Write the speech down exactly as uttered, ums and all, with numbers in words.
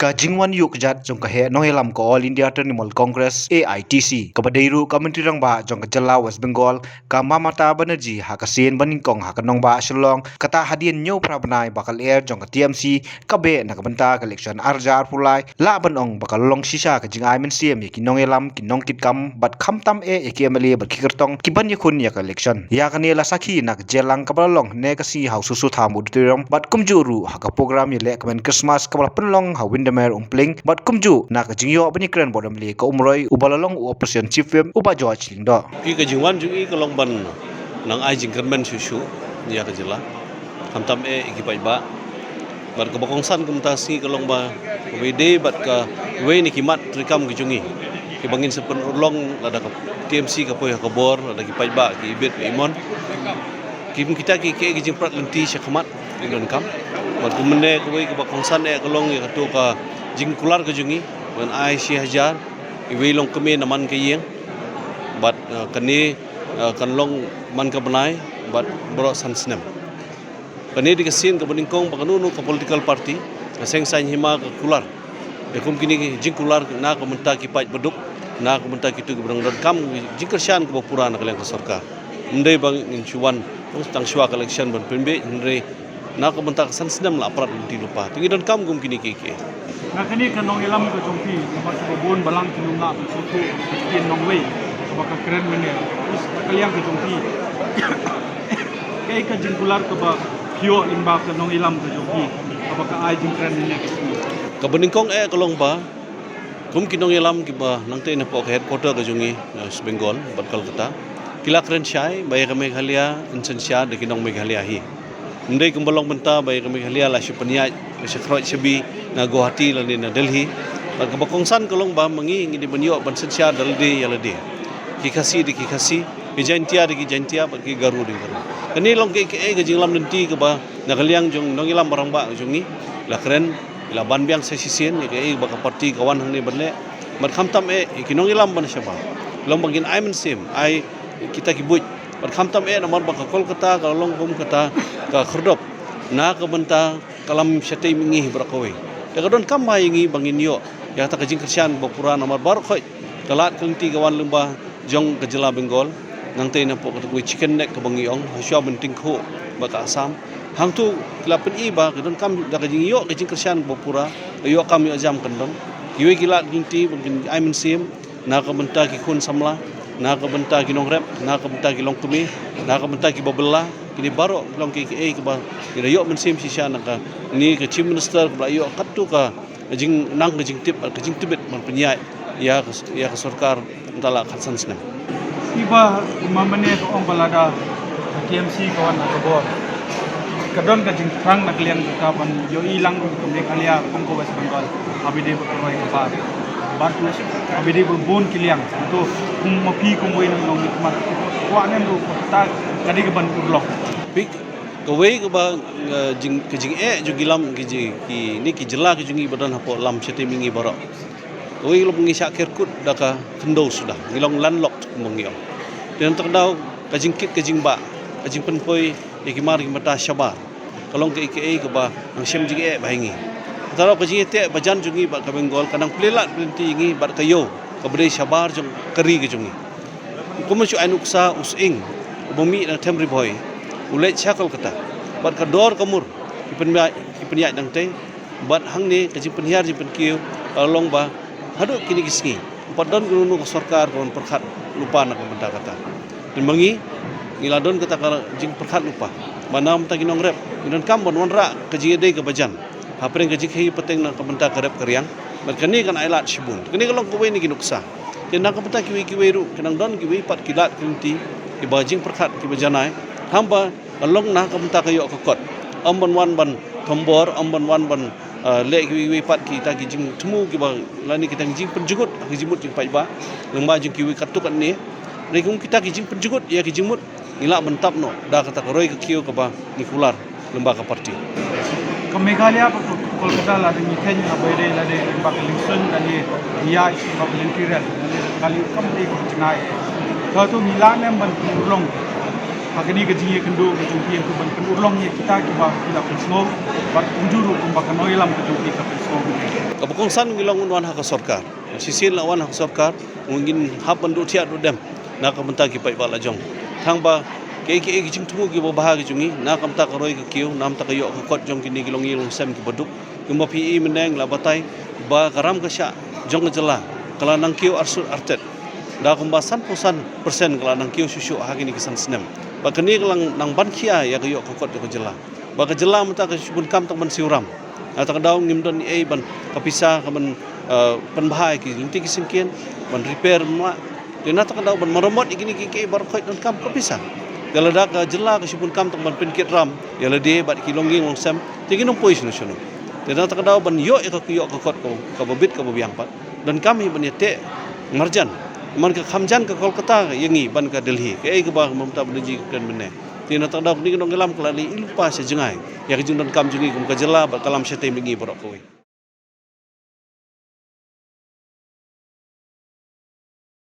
Ka jingwan ïuh kjat jong ka heh nongïalam ka All India Trinamool Congress, A I T C, kaba dei ruh ka Myntri Rangbah jong ka jylla West Bengal, ka Mamata Banerjee, ha ka sien banyngkong ha ka nongbah Shillong, kata hadien hynñiew phra bnai ba ka lyer jong ka T M C ka beh na ka bynta ka election ar hajar arphew lai, lah ban ong ba ka long shisha ka jingai mynsiem ïa ki nongïalam, ki nongkitkam, bad khamtam eh ïa ki M L A bad ki kyrtong kiban ïakhun ïa ka election. Ïa kane la sakhi na ka jingïalang kaba la long hynne ka sngi ha u Sosotha Auditorium, bad kumjuh ruh ha ka program ïalehkmen Christmas kaba la pynlong ha Windermere Umpling, bad kumjuh na ka jingïoh ban ïakren bad u M L A ka Umroi, uba la long u Opposition Chief Whip, u Bah George Lyngdoh. Ki, ka jingwan jong i ka long ban nang ai jingkyrmen shuh shuh ïa ka jylla, khamtam eh ïa ki paidbah. Bad kaba kongsan kumta sngi ka long ba kaba ïadei bad kawei na ki mat treikam ki jong i, kiba ngin sa pynurlong lada ka T M C ka poi ha ka bor, lada ki paidbah ki ibit ba imon. Ki, kita ki, ki, ki jingprat lynti sha khmat ki donkam. Bad kumne kawei kaba kongsan eh ka long ïa kato ka jingkular ka jong i ban ai shi hajar iwei i longkmie na man ka ïing. Bad, eh, kane, eh, kan long man ka bnai bad baroh san snem. Kane dei ka sien kaba nyngkong ba kano kano ka political party ka seng saiñ hima ka kular ïa kum kine ki jingkular na ka bynta ki paid baduk, na ka bynta kito kiba dang donkam jingkyrshan kaba pura na ka liang ka sorkar. Ym dei ba ngin shu wan tang shuwa ka election ban pynbeit, hynrei na ka bynta ka san snem la prat lynti lypa. Te ngi donkam kum kine kiei kiei. Na kane ka nongïalam ka jong phi, namar kiba bun balang ki nym lah ban sngewthuh ïa ka ktien nongwei kaba ka kren mynne. Ka liang ka jong phi, kaei ka jingkular kaba phi ïoh lyngba ka nongïalam ka jong phi kaba ka ai jingkren mynne ka sngi? Kaba nyngkong eh ka long ba kum ki nongïalam kiba nangtei na poh ka headquarter ka jong i na West Bengal bad Kolkata, ki la kren shai ba ïa ka Meghalaya yn synshar da ki nong Meghalaya hi. Ym dei kumba long mynta ba ïa ka Meghalaya la shu pynïaid, la shu khroit shabi na Guwahati lane na Delhi. Bad kaba kongsan ka long ba ma ngi ngi dei ban ïoh ban synshar da lade ïa lade, ki Khasi da ki Khasi, ki Jaintia da ki Jaintia, bad ki Garo da ki Garo. Kane long kaei kaei ka jinglam lynti kaba na ka liang jong nongïalam ba rangbah jong ngi la kren, la ban biang sa shisien ïa kaei ba ka party ka wan hangne ban leh. Bad khamtam eh ïa ki nongïalam ba na shabar, long ba ngin ai mynsiem, ai kita ki buit. Bad khamtam eh namar ba ka Kolkata ka long kum kata ka khyrdop na ka bynta ka lam shatei mihngi baroh kawei. Te ka donkam bha ïa ngi ba ngin ïoh ïa kata ka jingkyrshan ba pura namar baroh khoit ka lad ka lynti ka wan lyngba jong ka jylla Bengal, nangtei na poh kata kawei chicken neck kaba ngi ong, hashwa ban tyngkhuh bad ka Assam. Hangto ki la pyni ba ka donkam da ka jingïoh ka jingkyrshan kaba pura, ka ïoh kam ïoh jam kan don. Kiwei ki lad ki lynti ba kin ai mynsiem na ka bynta ki khun samla, na ka bynta ki nongrep, na ka bynta ki longkmie, na ka bynta kiba bylla. Kine baroh ki long kiei kiei kiba ngi da ïoh mynsiem shisha na kane ka Chief Minister kaba la ïoh katto ka jingnang, ka jingtip, ka jingtbit ban pynïaid ïa ka, ïa ka sorkar mynta la khatsan snem. Iba ma mane ka ong ba lada ka T M C ka wan ha ka bor, ka don ka jingthrang na ka liang jong ka ban ïohi lang ka Meghalaya kum ka West Bengal, haba ïadei bad ka roi ka par. Bad haba ïadei bad bun ki liang, to kum ma phi kum wei na nongmihkhmat, kwah ne em ruh kata ka dei ka ban urlong. Phi, kawei kaba, eh, jing, ka jingeh jong ki lam ki ji, kine ki jylla ki jong ngi ba don hapoh lam shatei mihngi baroh. Kawei long ba ngi shah ker kut da ka khyndew suda, ngi long landlocked kumba ngi ong. Te nangta ka daw ka jingkit ka jingbah, ka jingpynpoi ïa ki mar ki mata shabar, ka long kaei kaei kaba nang shem jingeh bha ïa ngi. Kata daw ka jingïateh bajan jong ngi bad ka Bengal ka nang plie lad plie lynti ïa ngi bad ka ïew kaba dei shabar jong ka ri ka jong ngi. Kumba shu ai nuksa u sying uba mih na Them Ri Bhoi, u leit sha Kolkata bad ka dor ka mur ki pynïaid, ki pynïaid nangtei. Bad hangne ka jingpynhiar jingpynkiew ka long ba haduh kine ki sngi ym pat don kano kano ka sorkar ka ban pyrkhat lypa na ka bynta kata. Te ma ngi, ngi la don kata ka jingpyrkhat lypa ba na ka bynta ki nongrep ngi donkam ban wanrah ka jingïadei kaba jan hapdeng ka jingkhih pateng na ka bynta ka rep ka riang. Bad kane kan ai lad shibun. Kane ka long kawei na ki nuksa. Te na ka bynta kiwei kiwei ruh ki nang don kiwei pat ki lad ki lynti kiba jingpyrkhat kiba janai. Haba ka long na ka bynta ka ïoh ka kot, ym ban wan ban thombor, ym ban wan ban, eh, leh kiwei kiwei pat kita ki jingthmu kiba lane kita ki jingpynjngut ha ki jingmut jingpaidbah lyngba jong kiwei katto katne. Hynrei kum kita ki jingpynjngut ïa ki jingmut, ngi lah ban tap noh da kata ka roi ka kiew kaba ngi kular lyngba ka party. Ka Meghalaya bad ka Kolkata lada ngi kheiñ ha ba ïadei lada lyngba ka liengsuiñ lane ïa ka ba ka lynti rel lane ka liengkam dei ka jngai. Ka to ngi lah ne em ban pynurlong Ha kane ka jingïakynduh ka jong phi ka ban pynurlong ïa kita kiba phi la pynsngew bad kumjuh ruh kumba ka nongïalam ka jong phi ka pynsngew. Kaba kongsan ngi long un wan ha ka sorkar. Shisien la wan ha ka sorkar, ngin hap ban duh thiah duh dem na ka bynta ki paidbah la jong. Tang ba kiei kiei ki jingthmu kiba bha ki jong ngi na ka bynta ka roi ka kiew, na ka bynta ka ïoh ka kot jong kine ki longïing longsem kiba duk. Kumba phi i mynne la batai ba ka ram ka shah jong ka jylla ka la nang kiew arsut artet. Da kumba sanphew san percent ka la nang kiew shuh shuh ha kine ki san snem. Ba kane ka la nang ban khia ïa ka ïoh ka kot jong ka jylla. Ba ka jylla mynta ka shu bun kam tang ban siew ram. Na kata ka daw ngim don ei ban ka pisa ka ban, eh, pynbha ïa ki lynti ki syngkien, ban repair ma. Te na kata ka daw ban maramot ïa kine kiei kiei baroh khoit donkam ka pisa. Te lada ka jylla ka shu bun kam tang ban pynkit ram ïa lade bad ki longïing longsem, te ngin ym poi shano shano. Te na kata ka daw ban ïoh ïa ka ïoh ka kot ka, kaba bit kaba biang pat, donkam hi ban ïateh marjan. Man ka kham jan ka Kolkata ïa ngi ban ka Delhi, kaei kaba mynta ban da jia ka kren mynne. Te na kata ka daw kane ka nongïalam ka la leit lypa sha jngai ïa ka jingdonkam jong ngi kum ka jylla bad ka lam shatei ma ngi baroh kawei.